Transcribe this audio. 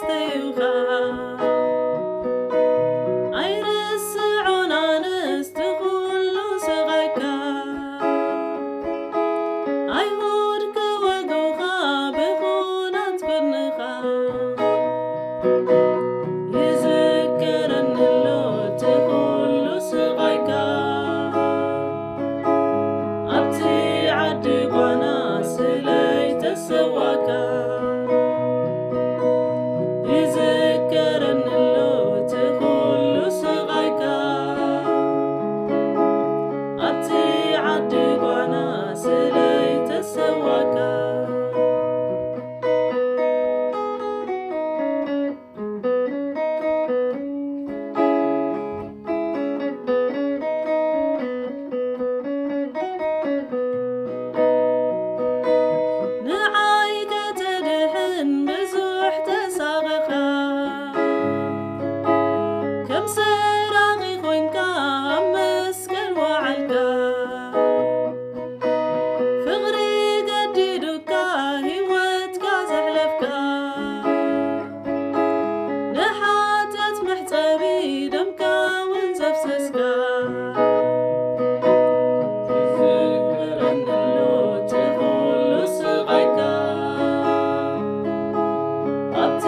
ተዩኻ ኣይርስዖን ኣነስ እቲ ኩሉ ስቓይካ። ኣይሁድ ክወግኡኻ ብኹናት ጎንኻ ይዝከረኒ ኣሎ እቲ ኩሉ ስቓይካ። ኣብቲ ዓዲ ጓና ስለይ ተሰዋእካ ይዝከረኒ ኣሎ እቲ ኩሉ ስቓይካ። ኣብቲ ዓዲ ጓና ስለይ ተሰዋእካ። ንዓይ ከተድሕን ብዙሕ ተሳቐኻ፣ ከም ሰራቒ ኮይንካ ኣብ መስቀል ወዓልካ። ፍቕሪ ገዲዱካ ህይወትካ ዘሕለፍካ፣ ንሓጢኣት መሕጸቢ ደምካ እውን ዘፍሰስካ። ይዝከረኒ ኣሎ እቲ ኩሉ ስቓይካ። ኣብቲ